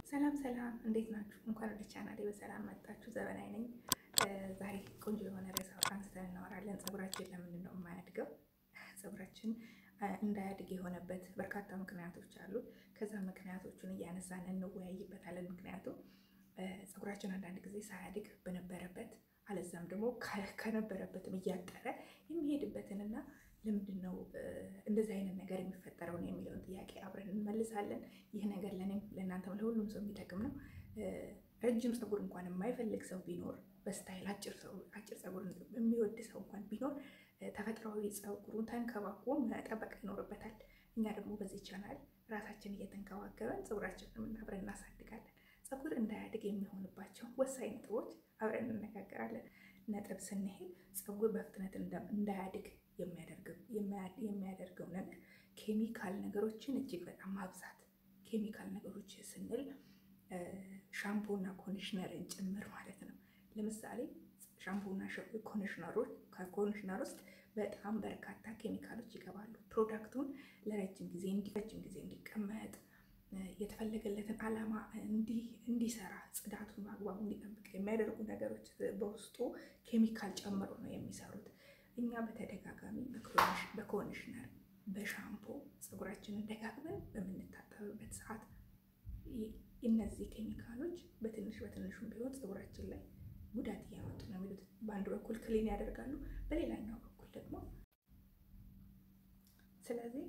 ሰላም ሰላም፣ እንዴት ናችሁ? እንኳን ወደ ቻናሌ በሰላም መጣችሁ። ዘበናይ ነኝ። ዛሬ ቆንጆ የሆነ ርዕስ አንስተን እናወራለን። ፀጉራችን ለምንድን ነው የማያድገው? ፀጉራችን እንዳያድግ የሆነበት በርካታ ምክንያቶች አሉ። ከዛ ምክንያቶቹን እያነሳን እንወያይበታለን። ምክንያቱም ፀጉራችን አንዳንድ ጊዜ ሳያድግ በነበረበት አለዛም ደግሞ ከነበረበትም እያጠረ የሚሄድበትንና ለምንድን ነው እንደዚህ አይነት ነገር የሚፈጠረውን የሚለውን ጥያቄ አብረን እንመልሳለን። ይህ ነገር ለእኔም ለእናንተም ለሁሉም ሰው የሚጠቅም ነው። ረጅም ፀጉር እንኳን የማይፈልግ ሰው ቢኖር፣ በ style አጭር ፀጉር የሚወድ ሰው እንኳን ቢኖር ተፈጥሯዊ ፀጉሩን ተንከባክቦ መጠበቅ ይኖርበታል። እኛ ደግሞ በዚህ ቻናል ራሳችን እየተንከባከበን ፀጉራችንን አብረን እናሳድጋለን። ፀጉር እንዳያድግ የሚሆንባቸው ወሳኝ ነጥቦች አብረን እንነጋገራለን። ነጥብ ስንሄድ ፀጉር በፍጥነት እንዳያድግ የሚያደርገው ነገር ኬሚካል ነገሮችን እጅግ በጣም ማብዛት። ኬሚካል ነገሮች ስንል ሻምፖ እና conditioner ን ጭምር ማለት ነው። ለምሳሌ ሻምፖ እና conditioner ኦች፣ ከ conditioner ውስጥ በጣም በርካታ ኬሚካሎች ይገባሉ። Product ኡን ለረጅም ጊዜ ረጅም ጊዜ እንዲቀመጥ፣ የተፈለገለትን ዓላማ እንዲሰራ፣ ጽዳቱን በአግባቡ እንዲጠብቅ የሚያደርጉ ነገሮች በውስጡ ኬሚካል ጨምሮ ነው የሚሰሩት። እኛ በተደጋጋሚ በ conditioner፣ በሻምፖ ፀጉራችንን ደጋግመን በምንታጠብበት ሰዓት እነዚህ ኬሚካሎች በትንሽ በትንሹም ቢሆን ፀጉራችን ላይ ጉዳት እያመጡ ነው የሚሉት። በአንድ በኩል clean ያደርጋሉ፣ በሌላኛው በኩል ደግሞ ስለዚህ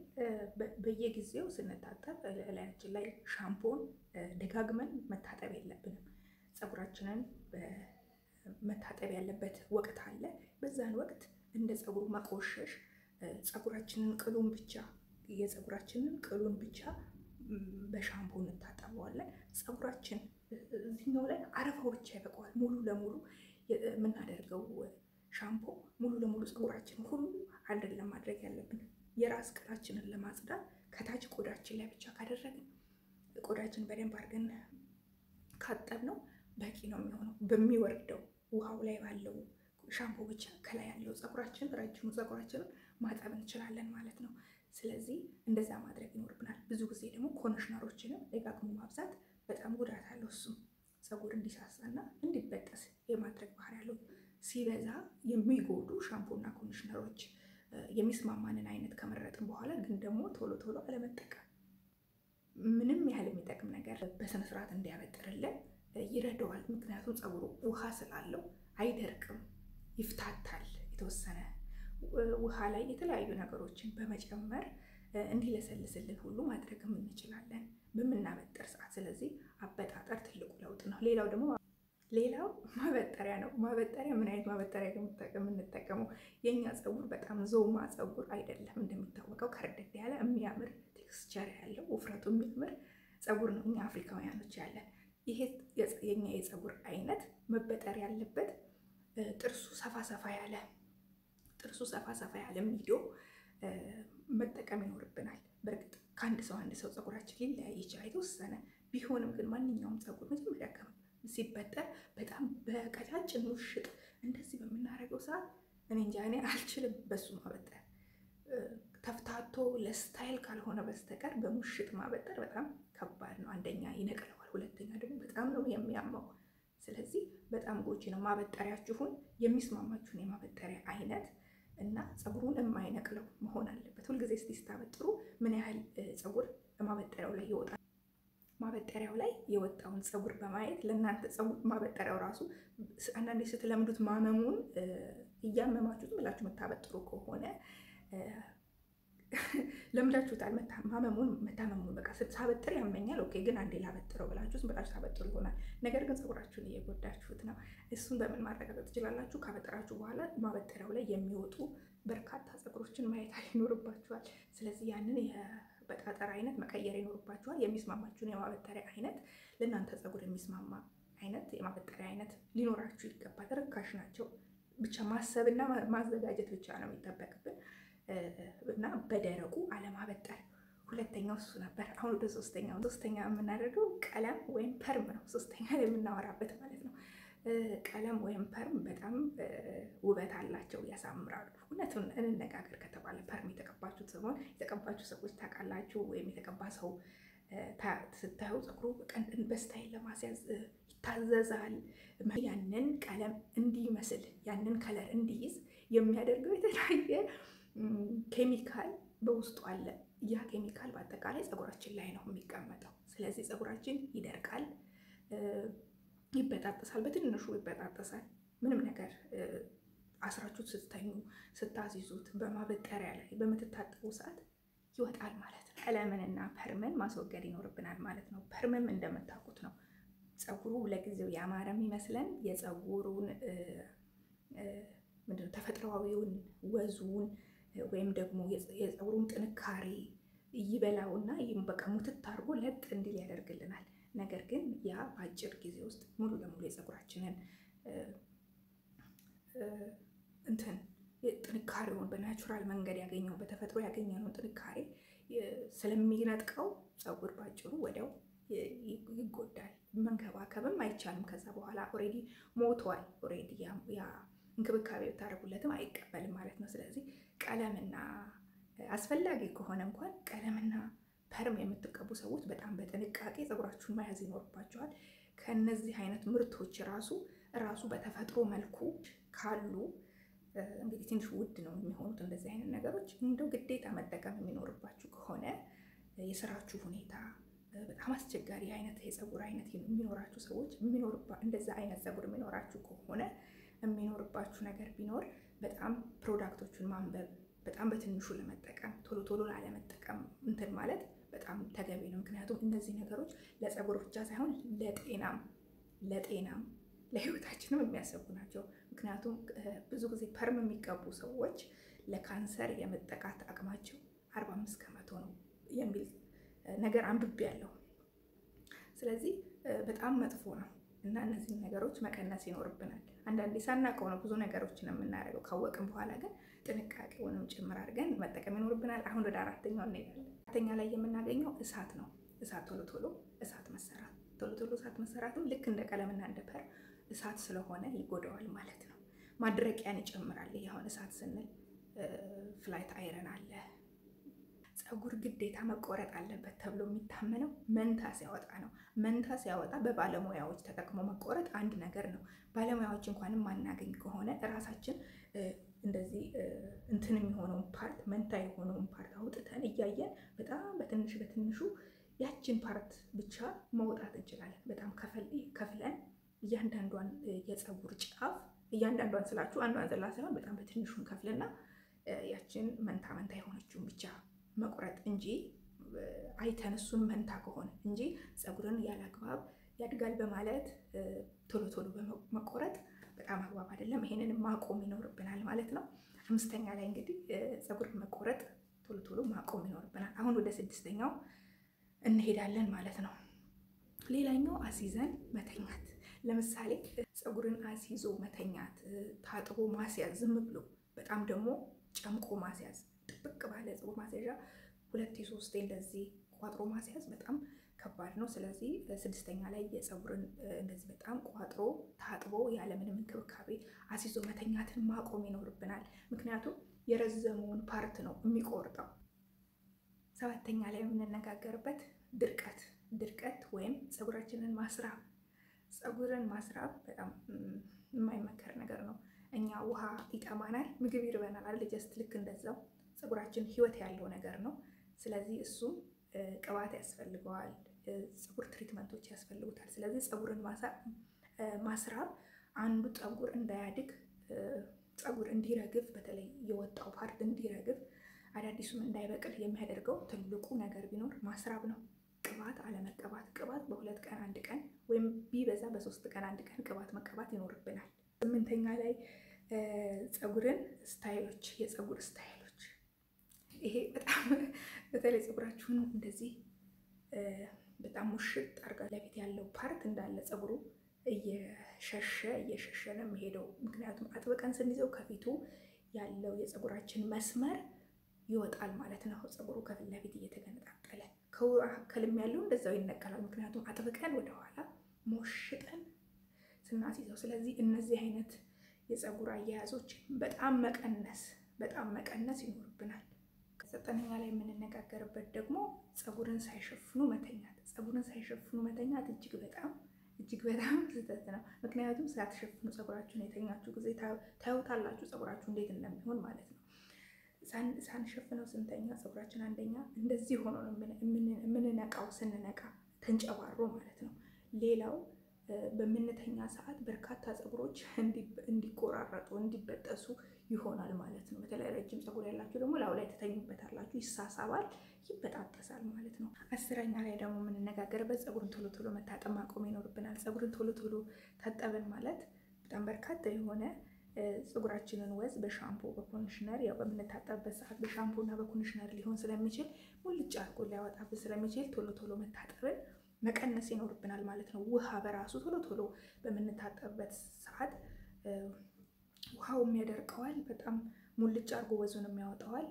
በየጊዜው ስንታጠብ እላያችን ላይ ሻምፖን ደጋግመን መታጠብ የለብንም። ፀጉራችንን መታጠብ ያለበት ወቅት አለ። በዛን ወቅት እንደ ፀጉሩ መቆሸሽ ፀጉራችንን ቅሉን ብቻ የፀጉራችንን ቅሉን ብቻ በሻምፖ እንታጠበዋለን። ፀጉራችን እዚህኛው ላይ አረፋው ብቻ ይበቃዋል። ሙሉ ለሙሉ የምናደርገው ሻምፖ ሙሉ ለሙሉ ፀጉራችን ሁሉ አይደለም ማድረግ ያለብን። የራስ ቅላችንን ለማጽዳት ከታች ቆዳችን ላይ ብቻ ካደረግን፣ ቆዳችን በደንብ አድርገን ካጠብነው በቂ ነው የሚሆነው። በሚወርደው ውሃው ላይ ባለው ሻምፖ ብቻ ከላይ ያለው ፀጉራችን፣ ረጅሙ ፀጉራችንን ማጠብ እንችላለን ማለት ነው። ስለዚህ እንደዛ ማድረግ ይኖርብናል። ብዙ ጊዜ ደግሞ conditioner ኦችንም ደጋግሞ ማብዛት በጣም ጉዳት አለው። እሱም ፀጉር እንዲሳሳና እንዲበጠስ የማድረግ ባህሪ ያለው። ሲበዛ የሚጎዱ ሻምፖና conditioner ኦች የሚስማማንን አይነት ከመረጥን በኋላ ግን ደግሞ ቶሎ ቶሎ አለመጠቀም ምንም ያህል የሚጠቅም ነገር በስነስርዓት እንዲያበጥርልን ይረዳዋል። ምክንያቱም ፀጉሩ ውሃ ስላለው አይደርቅም፣ ይፍታታል። የተወሰነ ውሃ ላይ የተለያዩ ነገሮችን በመጨመር እንዲለሰልስልን ሁሉ ማድረግም እንችላለን በምናበጥር ሰዓት። ስለዚህ አበጣጠር ትልቁ ለውጥ ነው። ሌላው ደግሞ ሌላው ማበጠሪያ ነው። ማበጠሪያ ምን አይነት ማበጠሪያ የምንጠቀመው? የእኛ ፀጉር በጣም ዞማ ፀጉር አይደለም። እንደሚታወቀው ከርደድ ያለ፣ የሚያምር texture ያለው፣ ውፍረቱ የሚያምር ፀጉር ነው እኛ አፍሪካውያኖች ያለን። ይሄ የኛ የፀጉር አይነት መበጠር ያለበት ጥርሱ ሰፋ ሰፋ ያለ ሚዶ መጠቀም ይኖርብናል። በእርግጥ ከአንድ ሰው አንድ ሰው ፀጉራችን ሊለያይ ይችላል የተወሰነ ቢሆንም፣ ግን ማንኛውም ፀጉር መጀመሪያ ሲበጠር በጣም በቀጫጭን ሙሽጥ እንደዚህ በምናደርገው ሰዓት እኔ እንጃ፣ እኔ አልችልም በሱ ማበጠር። ተፍታቶ ለ style ካልሆነ በስተቀር በሙሽጥ ማበጠር በጣም ከባድ ነው። አንደኛ ይነቅለዋል፣ ሁለተኛ ደግሞ በጣም ነው የሚያመው። ስለዚህ በጣም ጎጂ ነው። ማበጠሪያችሁን የሚስማማችሁን የማበጠሪያ አይነት እና ፀጉሩን የማይነቅለው መሆን አለበት። ሁልጊዜ እስቲ ስታበጥሩ ምን ያህል ፀጉር ማበጠሪያው ላይ ይወጣል? ማበጠሪያው ላይ የወጣውን ፀጉር በማየት ለእናንተ ፀጉር ማበጠሪያው ራሱ አንዳንዴ ስትለምዱት ማመሙን እያመማችሁት ብላችሁ የምታበጥሩ ከሆነ ለምዳችሁታል። ማመሙን መታመሙን በቃ ሳበጥር ያመኛል፣ okay ግን አንዴ ላበጥረው ብላችሁ ዝም ብላችሁ ታበጥሩ ይሆናል። ነገር ግን ፀጉራችሁን እየጎዳችሁት ነው። እሱን በምን ማረጋገጥ ትችላላችሁ? ካበጠራችሁ በኋላ ማበጠሪያው ላይ የሚወጡ በርካታ ፀጉሮችን ማየት ይኖርባችኋል። ስለዚህ ያንን የአበጣጠር አይነት መቀየር ይኖርባችኋል። የሚስማማችሁን የማበጠሪያ አይነት፣ ለእናንተ ፀጉር የሚስማማ አይነት የማበጠሪያ አይነት ሊኖራችሁ ይገባል። ርካሽ ናቸው። ብቻ ማሰብና ማዘጋጀት ብቻ ነው የሚጠበቅብን እና በደረቁ አለማበጠር። ሁለተኛው እሱ ነበር። አሁን ወደ ሶስተኛው። ሶስተኛ የምናደርገው ቀለም ወይም perm ነው። ሶስተኛ የምናወራበት ማለት ነው። ቀለም ወይም perm በጣም ውበት አላቸው፣ ያሳምራሉ። እውነቱን እንነጋገር ከተባለ perm የተቀባችሁት ሰሞን የተቀባችሁ ሰዎች ታውቃላችሁ፣ ወይም የተቀባ ሰው ስታዩ ፀጉሩ በ style ለማስያዝ ይታዘዛል። ያንን ቀለም እንዲመስል፣ ያንን color እንዲይዝ የሚያደርገው የተለያየ ኬሚካል በውስጡ አለ። ያ ኬሚካል በአጠቃላይ ፀጉራችን ላይ ነው የሚቀመጠው። ስለዚህ ፀጉራችን ይደርቃል፣ ይበጣጠሳል፣ በትንሹ ይበጣጠሳል። ምንም ነገር አስራችሁት ስተኙ፣ ስታስይዙት፣ በማበጠሪያ ላይ በምትታጠቡ ሰዓት ይወጣል ማለት ነው። ቀለምንና perm ን ማስወገድ ይኖርብናል ማለት ነው። Perm ም እንደምታውቁት ነው። ፀጉሩ ለጊዜው ያማረ የሚመስለን የፀጉሩን ምንድነው ተፈጥሯዊውን ወዙን ወይም ደግሞ የፀጉሩን ጥንካሬ ይበላውና በቃ ሙትት አድርጎ ለጥ እንዲል ያደርግልናል። ነገር ግን ያ በአጭር ጊዜ ውስጥ ሙሉ ለሙሉ የፀጉራችንን እንትን ጥንካሬውን፣ በ natural መንገድ ያገኘውን፣ በተፈጥሮ ያገኘነውን ጥንካሬ ስለሚነጥቀው ፀጉር ባጭሩ ወዲያው ይጎዳል። መንከባከብም አይቻልም። ከዛ በኋላ already ሞቷል። Already ያ እንክብካቤ ብታደርጉለትም አይቀበልም ማለት ነው። ስለዚህ ቀለምና አስፈላጊ ከሆነ እንኳን ቀለምና perm የምትቀቡ ሰዎች በጣም በጥንቃቄ ፀጉራችሁን መያዝ ይኖርባችኋል። ከነዚህ አይነት ምርቶች ራሱ በተፈጥሮ መልኩ ካሉ፣ እንግዲህ ትንሽ ውድ ነው የሚሆኑት እንደዚህ አይነት ነገሮች። እንደው ግዴታ መጠቀም የሚኖርባችሁ ከሆነ፣ የስራችሁ ሁኔታ በጣም አስቸጋሪ አይነት የፀጉር አይነት የሚኖራችሁ ሰዎች፣ እንደዛ አይነት ፀጉር የሚኖራችሁ ከሆነ፣ የሚኖርባችሁ ነገር ቢኖር በጣም product ኦቹን ማንበብ፣ በጣም በትንሹ ለመጠቀም፣ ቶሎ ቶሎ ላለመጠቀም እንትን ማለት በጣም ተገቢ ነው። ምክንያቱም እነዚህ ነገሮች ለፀጉር ብቻ ሳይሆን ለጤናም ለሕይወታችንም የሚያሰጉ ናቸው። ምክንያቱም ብዙ ጊዜ perm የሚቀቡ ሰዎች ለካንሰር የመጠቃት አቅማቸው 45% ነው የሚል ነገር አንብቤያለሁ። ስለዚህ በጣም መጥፎ ነው እና እነዚህን ነገሮች መቀነስ ይኖርብናል። አንዳንዴ ሳናውቀው ነው ብዙ ነገሮችን የምናደርገው። ካወቅን በኋላ ግን ጥንቃቄውንም ጭምር አድርገን መጠቀም ይኖርብናል። አሁን ወደ አራተኛው እንሄዳለን። አራተኛ ላይ የምናገኘው እሳት ነው። እሳት፣ ቶሎ ቶሎ እሳት መሰራት። ቶሎ ቶሎ እሳት መሰራትም ልክ እንደ ቀለምና እንደ perm እሳት ስለሆነ ይጎዳዋል ማለት ነው። ማድረቂያን ይጨምራል። ይሄ አሁን እሳት ስንል flat iron አለ። ፀጉር ግዴታ መቆረጥ አለበት ተብሎ የሚታመነው መንታ ሲያወጣ ነው። መንታ ሲያወጣ በባለሙያዎች ተጠቅሞ መቆረጥ አንድ ነገር ነው። ባለሙያዎች እንኳን ማናገኝ ከሆነ እራሳችን እንደዚህ እንትን የሚሆነውን part፣ መንታ የሆነውን part አውጥተን እያየን በጣም በትንሽ በትንሹ ያችን part ብቻ መውጣት እንችላለን። በጣም ከፍለን እያንዳንዷን የፀጉር ጫፍ፣ እያንዳንዷን ስላችሁ አንዷን ዘላ ሳይሆን፣ በጣም በትንሹን ከፍልና ያችን መንታ መንታ የሆነችውን ብቻ መቁረጥ እንጂ፣ አይተን እሱን መንታ ከሆነ እንጂ፣ ፀጉርን ያለ አግባብ ያድጋል በማለት ቶሎ ቶሎ በመቆረጥ በጣም አግባብ አይደለም። ይሄንን ማቆም ይኖርብናል ማለት ነው። አምስተኛ ላይ እንግዲህ ፀጉርን መቆረጥ ቶሎ ቶሎ ማቆም ይኖርብናል። አሁን ወደ ስድስተኛው እንሄዳለን ማለት ነው። ሌላኛው አስይዘን መተኛት። ለምሳሌ ፀጉርን አስይዞ መተኛት፣ ታጥቦ ማስያዝ፣ ዝም ብሎ በጣም ደግሞ ጨምቆ ማስያዝ፣ ጥብቅ ባለ ፀጉር ማስያዣ ሁለቴ ሶስቴ እንደዚህ ቋጥሮ ማስያዝ በጣም ከባድ ነው። ስለዚህ ስድስተኛ ላይ የፀጉርን እንደዚህ በጣም ቋጥሮ፣ ታጥቦ፣ ያለምንም እንክብካቤ አስይዞ መተኛትን ማቆም ይኖርብናል። ምክንያቱም የረዘመውን part ነው የሚቆርጠው። ሰባተኛ ላይ የምንነጋገርበት ድርቀት፣ ድርቀት ወይም ፀጉራችንን ማስራብ። ፀጉርን ማስራብ በጣም የማይመከር ነገር ነው። እኛ ውሃ ይጠማናል፣ ምግብ ይርበናል አይደል? Just ልክ እንደዛው ፀጉራችን ህይወት ያለው ነገር ነው። ስለዚህ እሱም ቅባት ያስፈልገዋል፣ ፀጉር treatment ኦች ያስፈልጉታል። ስለዚህ ፀጉርን ማስራብ አንዱ ፀጉር እንዳያድግ፣ ፀጉር እንዲረግፍ፣ በተለይ የወጣው part እንዲረግፍ፣ አዳዲሱም እንዳይበቅል የሚያደርገው ትልቁ ነገር ቢኖር ማስራብ ነው። ቅባት አለመቀባት። ቅባት በ2 ቀን አንድ ቀን ወይም ቢበዛ በ3 ቀን አንድ ቀን ቅባት መቀባት ይኖርብናል። ስምንተኛ ላይ ፀጉርን style ኦች፣ የፀጉር style ኦች። ይሄ በጣም በተለይ ፀጉራችሁን እንደዚህ በጣም ሙሽጥ አድርጋ ለፊት ያለው part እንዳለ ፀጉሩ እየሸሸ እየሸሸ ነው የሚሄደው። ምክንያቱም አጥብቀን ስንይዘው ከፊቱ ያለው የፀጉራችን መስመር ይወጣል ማለት ነው። ፀጉሩ ከፊት ለፊት እየተገነጣጠለ ከመካከልም ያለው እንደዛው ይነቀላል። ምክንያቱም አጥብቀን ወደኋላ ሞሽጠን ስናስይዘው። ስለዚህ እነዚህ አይነት የፀጉር አያያዞች በጣም መቀነስ፣ በጣም መቀነስ ይኖርብናል። ዘጠነኛ ላይ የምንነጋገርበት ደግሞ ፀጉርን ሳይሸፍኑ መተኛት። ፀጉርን ሳይሸፍኑ መተኛት እጅግ በጣም እጅግ በጣም ስህተት ነው። ምክንያቱም ሳትሸፍኑ ፀጉራችሁን የተኛችሁ ጊዜ ታዩታላችሁ ፀጉራችሁ እንዴት እንደሚሆን ማለት ነው። ሳንሸፍነው ስንተኛ ፀጉራችን አንደኛ እንደዚህ ሆኖ ነው የምንነቃው፣ ስንነቃ ተንጨባሮ ማለት ነው። ሌላው በምንተኛ ሰዓት በርካታ ፀጉሮች እንዲቆራረጡ እንዲበጠሱ ይሆናል ማለት ነው። በተለይ ረጅም ፀጉር ያላችሁ ደግሞ ላዩ ላይ ትተኙበታላችሁ፣ ይሳሳባል፣ ይበጣጠሳል ማለት ነው። 10ኛ ላይ ደግሞ የምንነጋገርበት ፀጉርን ቶሎ ቶሎ መታጠብ ማቆም ይኖርብናል። ፀጉርን ቶሎ ቶሎ ታጠብን ማለት በጣም በርካታ የሆነ ፀጉራችንን ወዝ በሻምፖ በ conditioner ያው በምንታጠብበት ሰዓት በሻምፖ እና በ conditioner ሊሆን ስለሚችል ሙልጭ አድርጎ ሊያወጣብን ስለሚችል ቶሎ ቶሎ መታጠብን መቀነስ ይኖርብናል ማለት ነው። ውሃ በራሱ ቶሎ ቶሎ በምንታጠብበት ሰዓት ውሃውም ያደርቀዋል፣ በጣም ሙልጭ አድርጎ ወዙንም ያወጣዋል።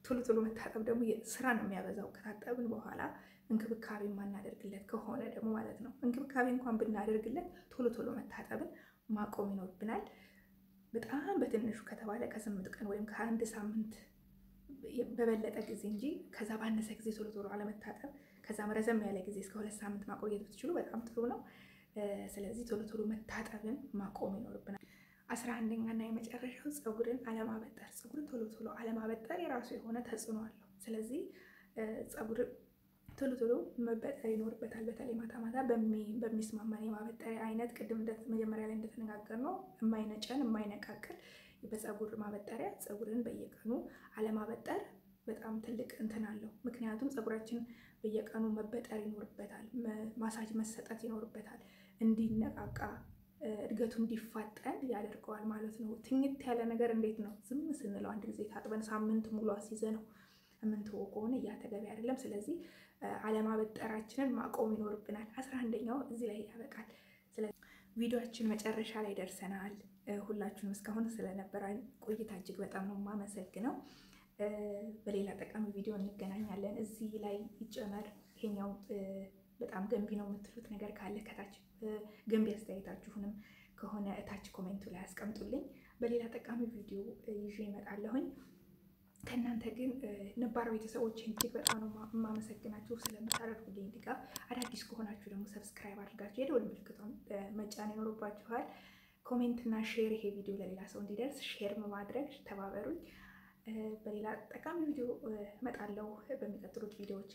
ቶሎ ቶሎ መታጠብ ደግሞ ስራ ነው የሚያበዛው። ከታጠብን በኋላ እንክብካቤ የማናደርግለት ከሆነ ደግሞ ማለት ነው። እንክብካቤ እንኳን ብናደርግለት ቶሎ ቶሎ መታጠብን ማቆም ይኖርብናል። በጣም በትንሹ ከተባለ ከ8 ቀን ወይም ከአንድ ሳምንት በበለጠ ጊዜ እንጂ ከዛ ባነሰ ጊዜ ቶሎ ቶሎ አለመታጠብ፣ ከዛም ረዘም ያለ ጊዜ እስከ 2 ሳምንት ማቆየት ብትችሉ በጣም ጥሩ ነው። ስለዚህ ቶሎ ቶሎ መታጠብን ማቆም ይኖርብናል። 11ኛ እና የመጨረሻው ፀጉርን አለማበጠር። ፀጉርን ቶሎ ቶሎ አለማበጠር የራሱ የሆነ ተጽዕኖ አለው። ስለዚህ ፀጉር ቶሎ ቶሎ መበጠር ይኖርበታል። በተለይ ማታ ማታ በሚስማማን የማበጠሪያ አይነት ቅድም መጀመሪያ ላይ እንደተነጋገርነው የማይነጨን የማይነቃቅል በፀጉር ማበጠሪያ ፀጉርን በየቀኑ አለማበጠር በጣም ትልቅ እንትን አለው። ምክንያቱም ፀጉራችን በየቀኑ መበጠር ይኖርበታል፣ ማሳጅ መሰጠት ይኖርበታል፣ እንዲነቃቃ እድገቱ እንዲፋጠን ያደርገዋል ማለት ነው። ትኝት ያለ ነገር እንዴት ነው ዝም ስንለው አንድ ጊዜ ታጥበን ሳምንት ሙሉ አስይዘነው የምንተወው ከሆነ ያ ተገቢ አይደለም። ስለዚህ አለማበጠራችንን ማቆም ይኖርብናል። 11ኛው እዚህ ላይ ያበቃል። ስለዚህ ቪዲዮአችን መጨረሻ ላይ ደርሰናል። ሁላችሁንም እስካሁን ስለነበረን ቆይታ እጅግ በጣም ነው የማመሰግነው። በሌላ ጠቃሚ ቪዲዮ እንገናኛለን። እዚህ ላይ ይጨመር ይሄኛው በጣም ገንቢ ነው የምትሉት ነገር ካለ ከታች ገንቢ አስተያየታችሁንም ከሆነ እታች comment ኡ ላይ አስቀምጡልኝ። በሌላ ጠቃሚ ቪዲዮ ይዤ እመጣለሁኝ። ከእናንተ ግን ነባር ቤተሰቦች እጅግ በጣም ነው የማመሰግናችሁ ስለምታደርጉልኝ ድጋፍ። አዳዲስ ከሆናችሁ ደግሞ subscribe አድርጋችሁ የደወል ምልክቷን መጫን ይኖርባችኋል። comment እና share፣ ይሄ ቪዲዮ ለሌላ ሰው እንዲደርስ share በማድረግ ተባበሩኝ። በሌላ ጠቃሚ ቪዲዮ እመጣለሁ በሚቀጥሉት ቪዲዮዎች።